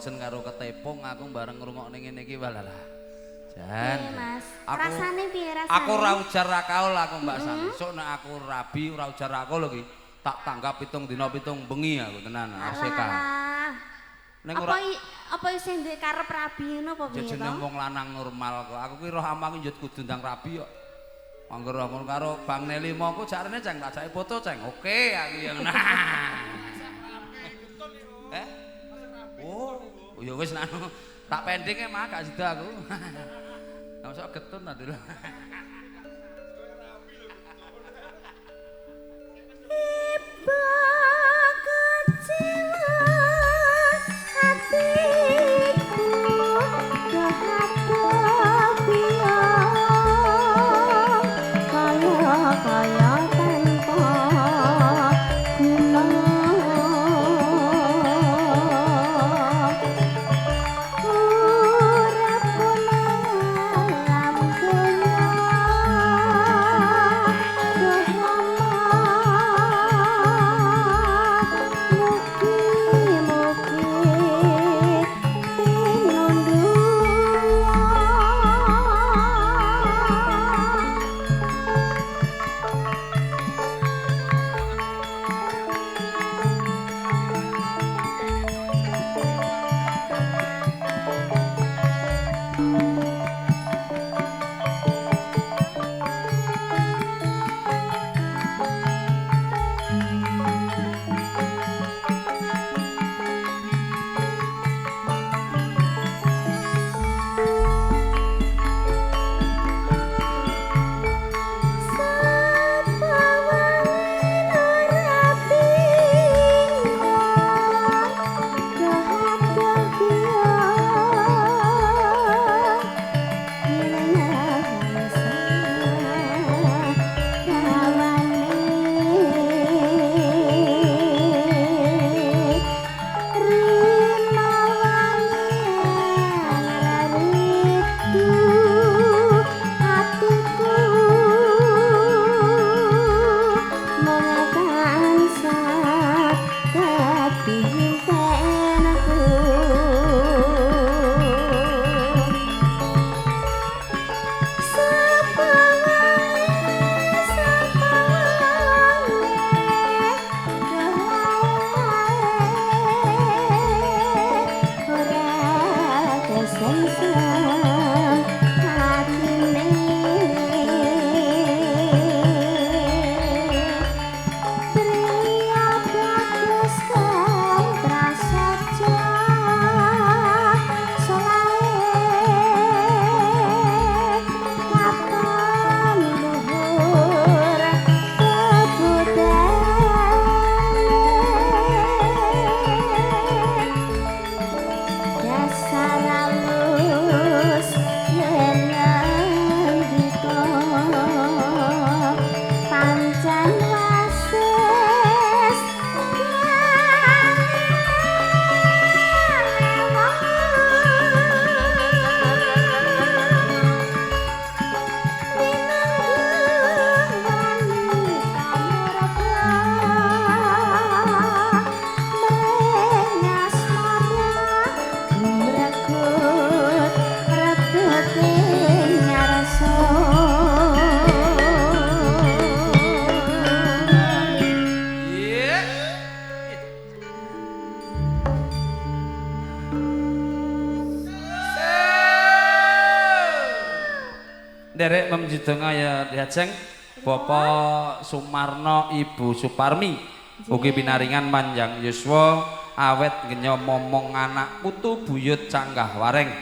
Frozen karo ketepung aku bareng ngrungokne ngene iki walalah. Jan. Mas. Aku, rasane piye rasane? Aku ora ujar ra kaul aku Mbak Sani. Sok nek aku rabi ora ujar ra kaul iki. Tak tanggap 7 dina 7 bengi aku tenan ACK. Ning ora apa isih duwe karep rabi ngono apa piye to? Jeneng wong lanang normal kok. Aku kuwi roh amaku njut kudu ndang rabi kok. Angger ngono karo Bang Nelly mongko jarene ceng tak jake foto ceng. Oke aku ya. Nah. Eh? Oh, ya wis nek tak pendinge mah gak sida aku. Lah mosok getun ta dulu. Derek memjidonga ya diajeng Bapak Sumarno Ibu Suparmi ugi pinaringan panjang yuswa awet genyo momong anak putu buyut canggah wareng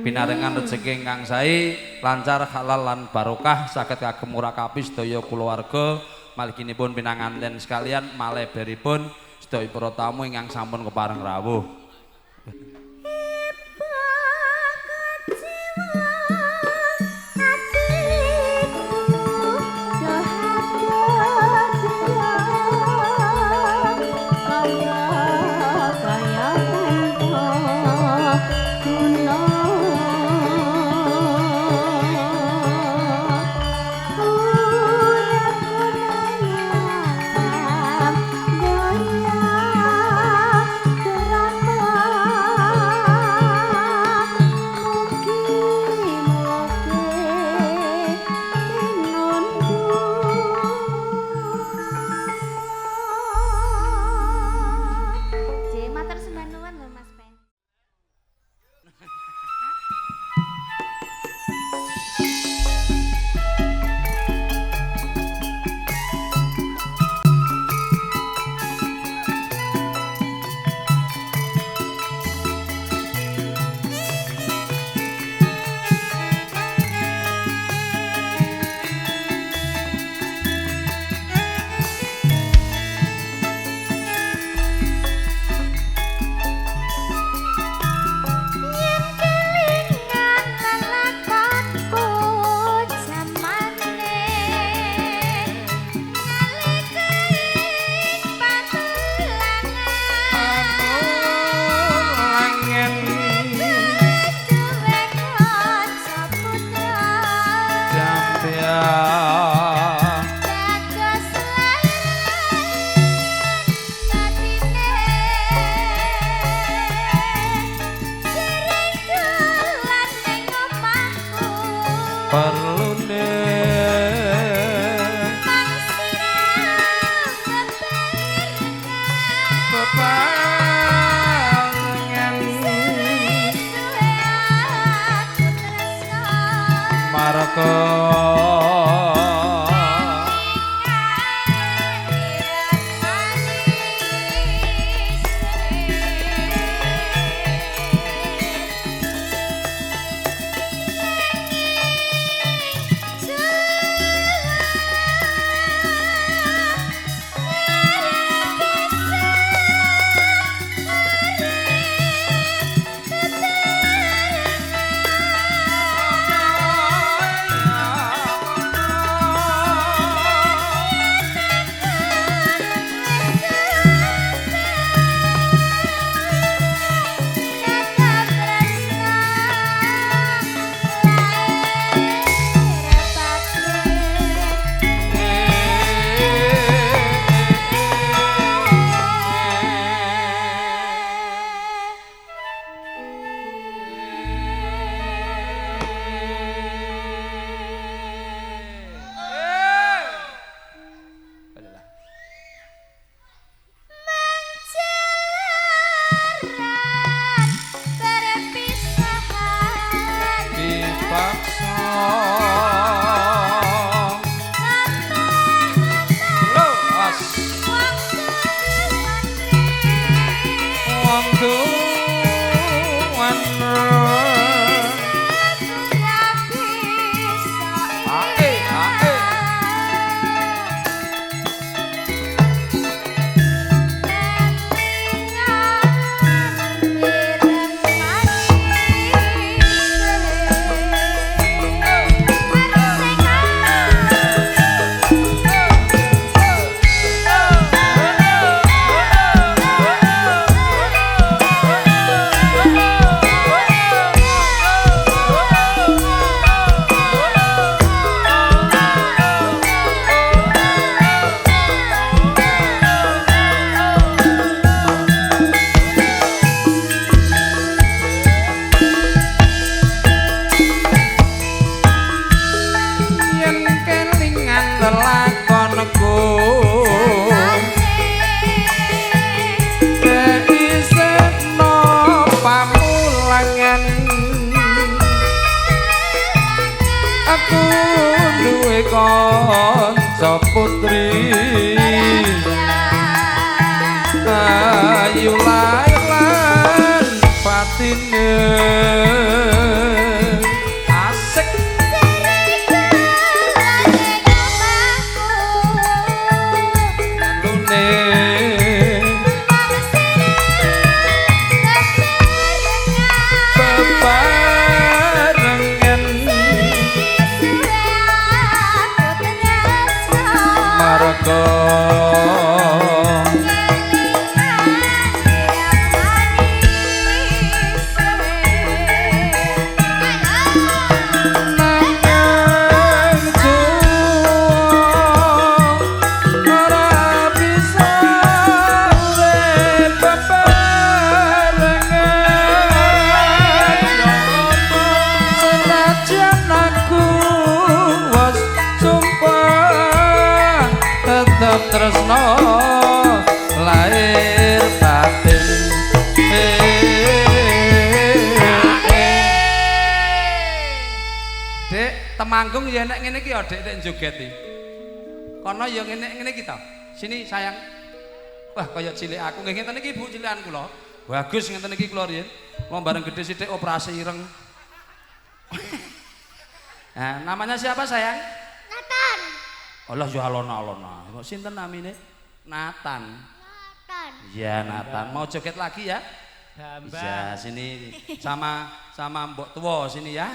pinaringan rejeki ingkang sae lancar halal lan barokah saged kagem murakapi sedaya kulawarga maliginipun pinanganten sekalian maleberipun sedaya para tamu ingkang sampun kepareng rawuh. Ora perlune bebarengan marga aku duwe kanca putri ayu lahir lan batine asik lune bebarengan marga tresno lahir batin. Dek, Temanggung ya nek ngene iki ya Dek nek joget iki. Kono ya ngene ngene iki to. Sini sayang. Wah, kaya cilik aku nggih ngeten iki Bu cilikan kula. Bagus ngeten iki kula riyen. Wong bareng gedhe sithik operasi ireng. Nah, namanya siapa sayang? Nathan. Allah ya alon-alon. Kok sinten namine? Nathan. Nathan. Iya, Nathan. Mau joget lagi ya? Iya, sini sama sama mbok tua sini ya.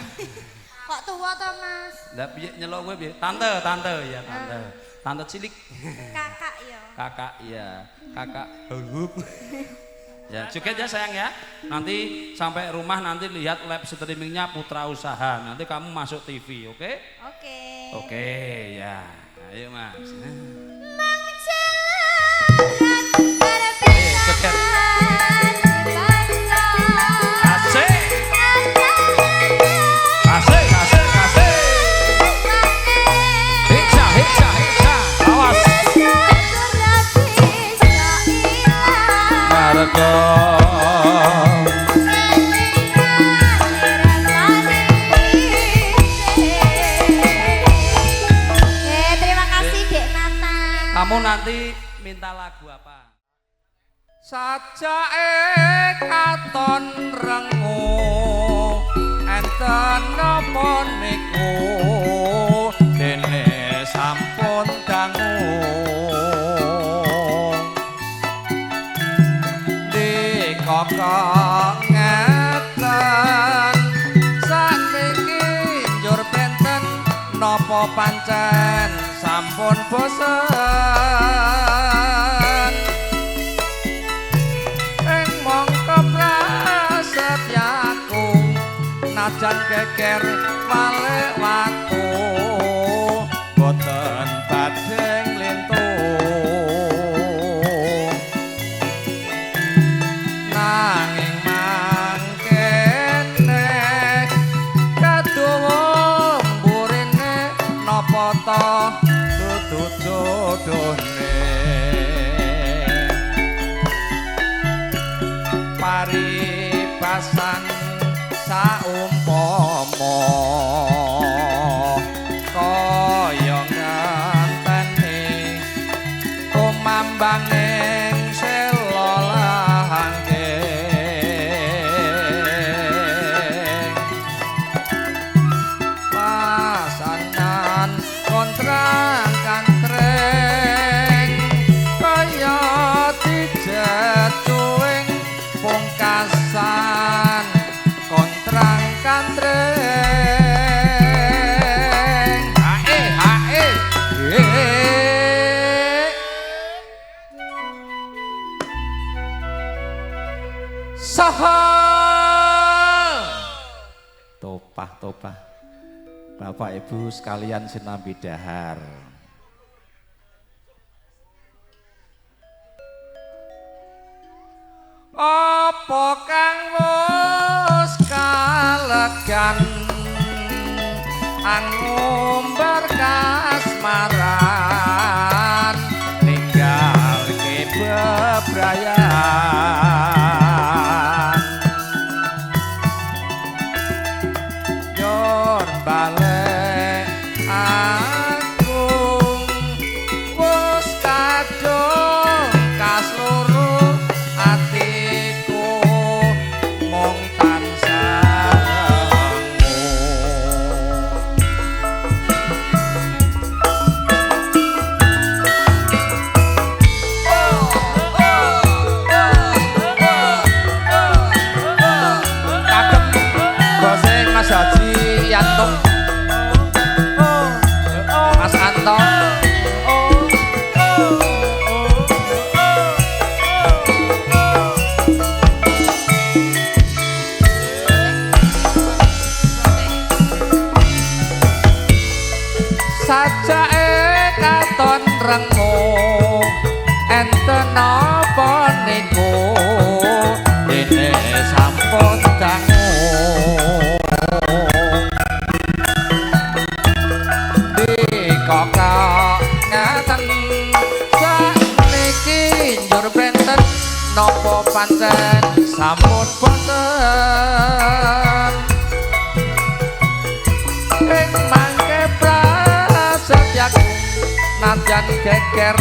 Kok tua toh, Mas? Lah piye nyeluk kowe piye? Tante, tante ya, tante. Tante cilik. Kakak ya. Kakak ya. Kakak. Ya, joget ya sayang ya. Nanti sampai rumah nanti lihat live streamingnya Putra Usaha. Nanti kamu masuk TV, oke? Oke. Oke, ya. Ayo Mas. Asik. Asik, asik, asik. Kamu nanti minta lagu apa? Sajake katon rengu enten napa niku dene sampun dangu dikokok ngeten sakniki njur benten napa pancen sampun bosen ing mongko prasetyaku najan geger wale watu boten badhe nglintu nanging mangkene kaduwa mburine napa ta dudu jodone paribasan saumpama kaya ngenteni kumambaning sela langgeng pasangan kontrang kantreng kaya dijecuing pungkasan kontrang kantreng hae hae saha topah topah Bapak Ibu sekalian sinambi dahar. Apa kang wis kalegan angumbar kasmaran ninggalke bebrayan yor balik aku wis kadung kasluru atiku mung tansah rengu. Kagem bose Mas Haji Yanto, Mas Anto. Sajake katon rengu enten napa niku dene sampun dangu dikokok ngaten sakniki njur benten napa pancen sampun boten ing mangke prasetyaku nadyan geger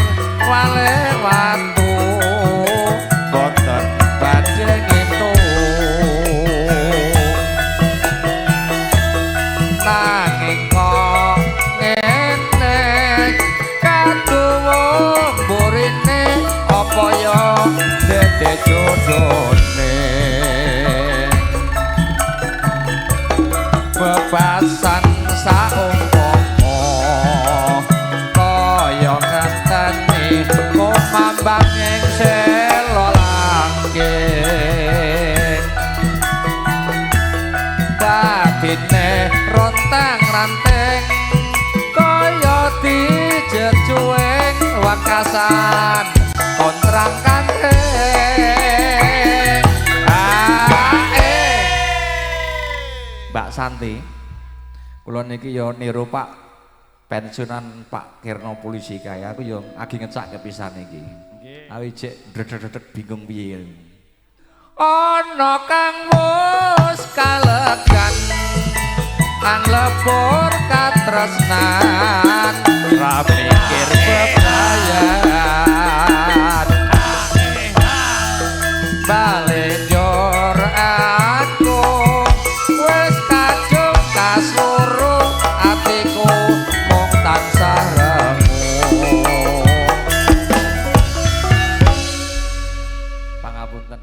wale watu boten badhe ngintu nanging kok ngene kaduwa mburine apa ya dede jodone bebasan saumpama kaya ngenteni kumambanging sela langgeng dadine rontang ranting kaya dijejuing wekasan kontrang kantheng. Mbak Santi, kula niki ya niru Pak pensiunan Pak Kirno polisi kae. Aku ya agi ngecak kepisan iki. Nggih. Aku jek dredeg-dredeg bingung piye. Ana kang wis kalegan lan lebur katresnan ra mikir bebrayan. Sembayan balik jor aku wis kadung kasuru atiku mung tansah rengung. Pangapunten.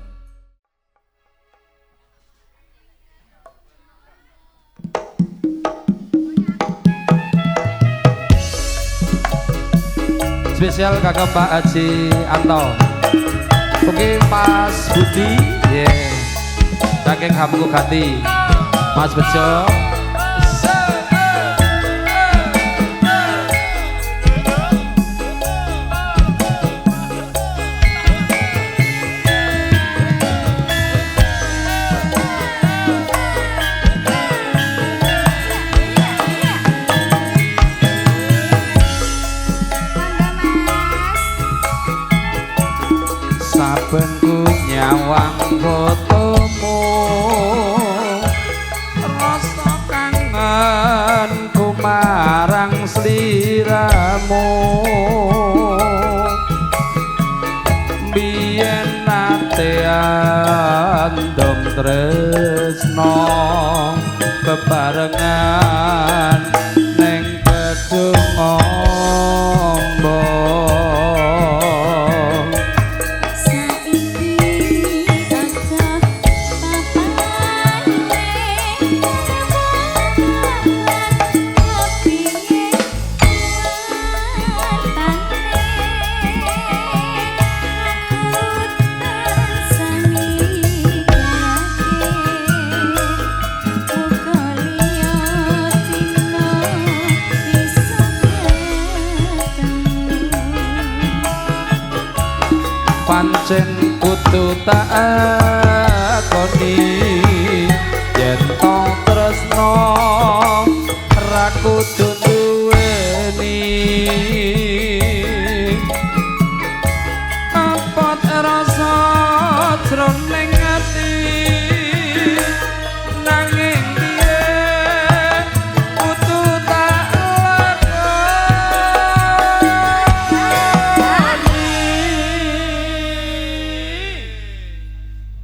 Spesial kakak Pak Haji Anto. Oke Mas Budi, yeah. Saking Hamku Gati, Mas Bejo. Mangga Mas. Saben ku nyawang fotomu, rasa kangen ku marang sliramu. Biyen nate andom tresno bebarengan ning gedung ombo. Saiki aja papane kepiye matane aku tansah mikirake muga liya dina bisa ketemu. Pancen kudu tak akoni yen to tresno ra kudu duweni. Apot rasa jroning ati nanging piye kudu tak lakoni.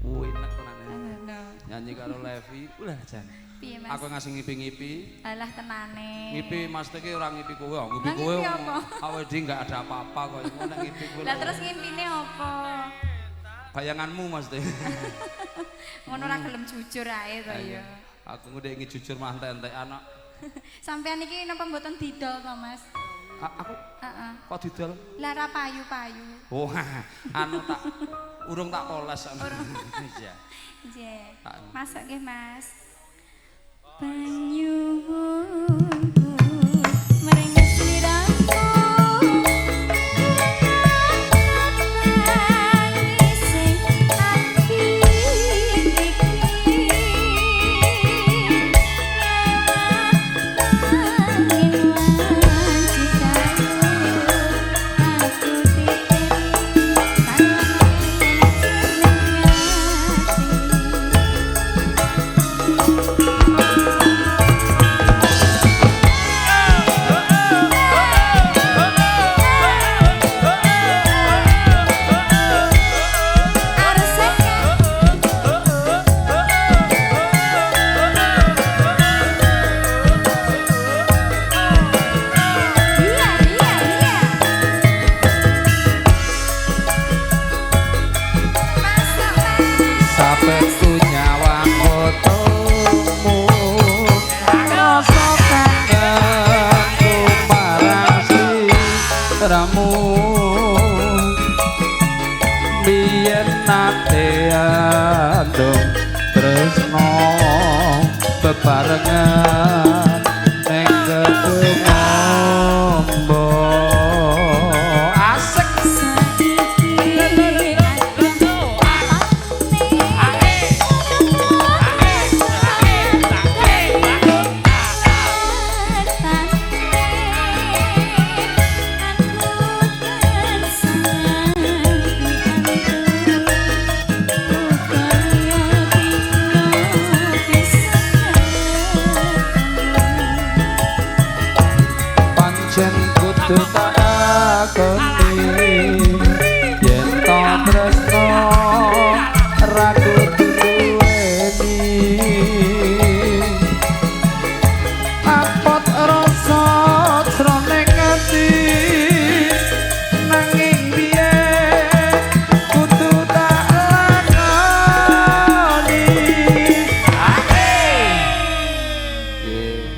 Enak tenan. Nyanyi karo Levi, ulah jan. Piye Mas? Aku ngasih ngipi-ngipi. Alah tenane. Ngipi Mas iki ora ngipi kowe, ngipi Lah, kowe. ngipi apa? Awake dhewe enggak ada apa-apa kok iku nek ngipi kowe. Lah terus ngimpine apa? Bayanganmu Mas teh. Ngono ora gelem jujur ae to ya. Aku ngene iki jujur mah entek-entekan kok. Sampean iki napa mboten didol to Mas? Aku Heeh. kok didol? Lah ra payu-payu. Oh, anu tak urung tak poles. Iya. Nggih. Tak. Masuk nggih Mas. Panyuwunku mring sliramu tangis ati iki angin wanci kayu aku titip salam jeneng ati.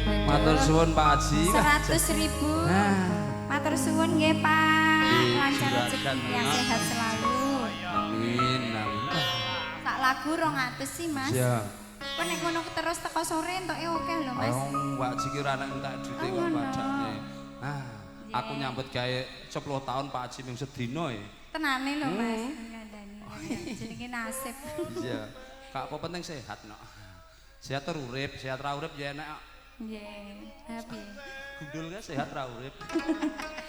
Matur suwun Pak Haji. 100.000. Matur suwun nggih Pak. Lancar rezeki yang sehat selalu. Amin. Amin. Sak lagu 200 sih Mas. Iya. Kok nek ngono terus teko sore entuke akeh lho Mas. Oh, Pak Haji ki ora enak entek duite kok padane. Ah, aku nyambut gawe 10 tahun Pak Haji mung sedina e. Tenane lho Mas. Ngandani. Jenenge nasib. Iya. Gak apa penting sehat no. Sehat tur urip, sehat ra urip ya enak. Nggih, ha piye? Gundul ka sehat ra urip.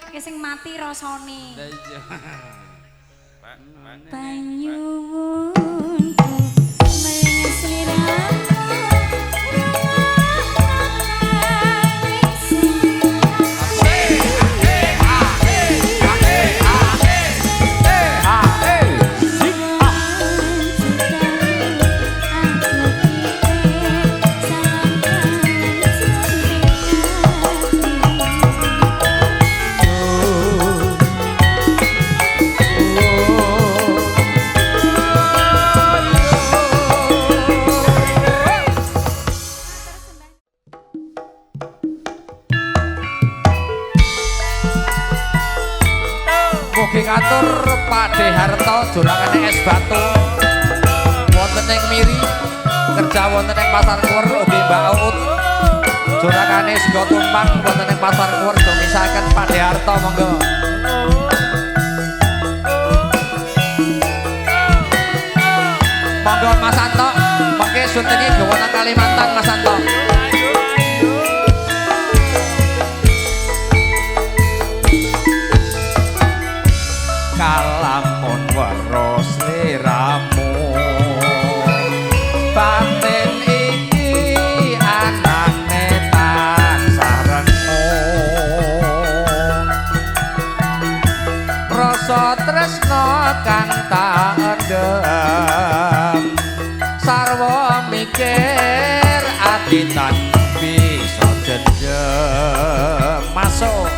Ki sing mati rasane. Lah iya. Panyuwunku maring sliramu. Mugi katur Pakde Harto jurangane es batu wonten ing Miri kerja wonten ing Pasar Kuwer ugi Mbak Uut jurangane sego tumpang wonten ing Pasar Kuwer domisaken Pakde Harto monggo. Monggo Mas Anto mengke syutinge gawa nang Kalimantan Mas Anto. Kalamun weruh sliramu batin iki anane tansah renung rasa tresna kang tak endhem sarwa mikir ati tan bisa jendhem masuk.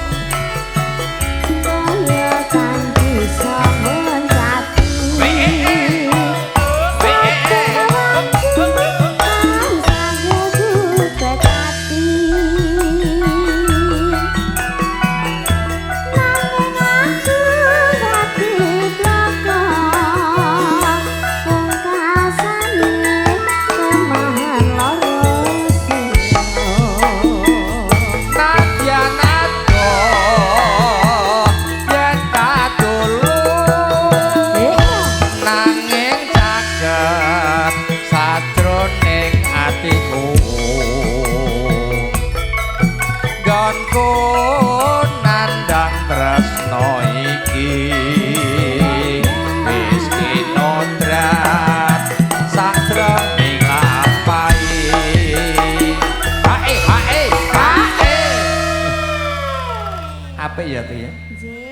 Apik ya tuh ya?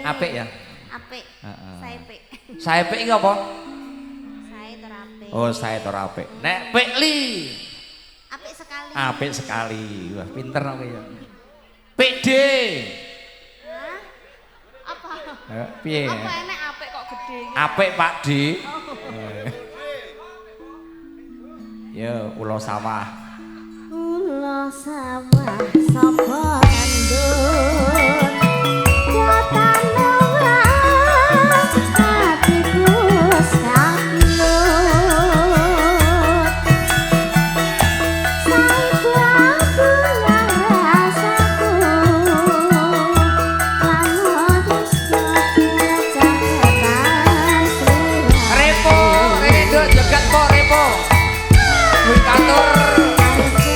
Apik ya? Apik. Sae pik. Sae pik iki apa? Sae tur apik. Oh, sae tur apik. Nek pik li. Apik sekali. Apik sekali. Wah, pinter aku ya. Pik D. Hah? Apa? Piye? Apa enek apik kok gede iki? Apik Pak D. Yo, ulo sawah. Ulo sawah sapa andun.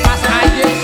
Mas Ayis.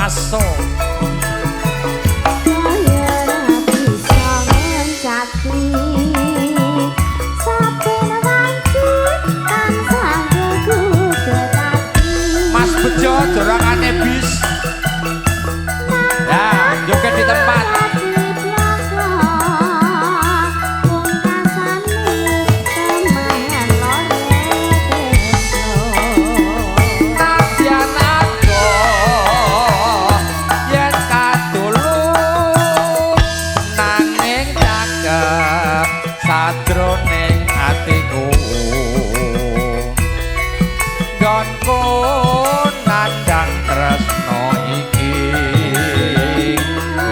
Aso. Kaya ora bisa ngencati. Saben wanci tansah gugedati. Mas Bejo jorangane bis. Ya, joget di tempat. Nadyan adoh yen kadulur nanging cakep sajroning atiku. Nggonku nandhang tresno iki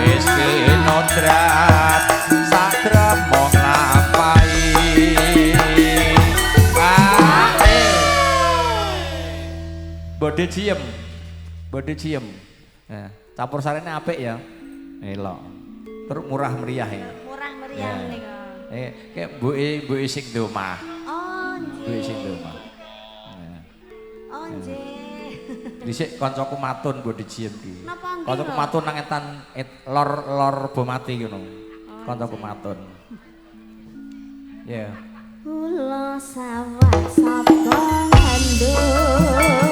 wis kinodrat satremo nglampahi. Ah, eh. Bode ciem. Bode ciem. Nah, campur sarene apik ya. Elok. Terus murah meriah ya. Murah meriah Ya. menika. Kayak mbuke sing di omah. Oh, Mbuke sing di nggih. omah. Nah. Oh, nggih. Dhisik kancaku matun mbok diciem ki. Napa nggih, Kancaku lho? matun nang etan lor Bomati ngono. Kancaku matun. Ya. Kula sawah sapa ngandung.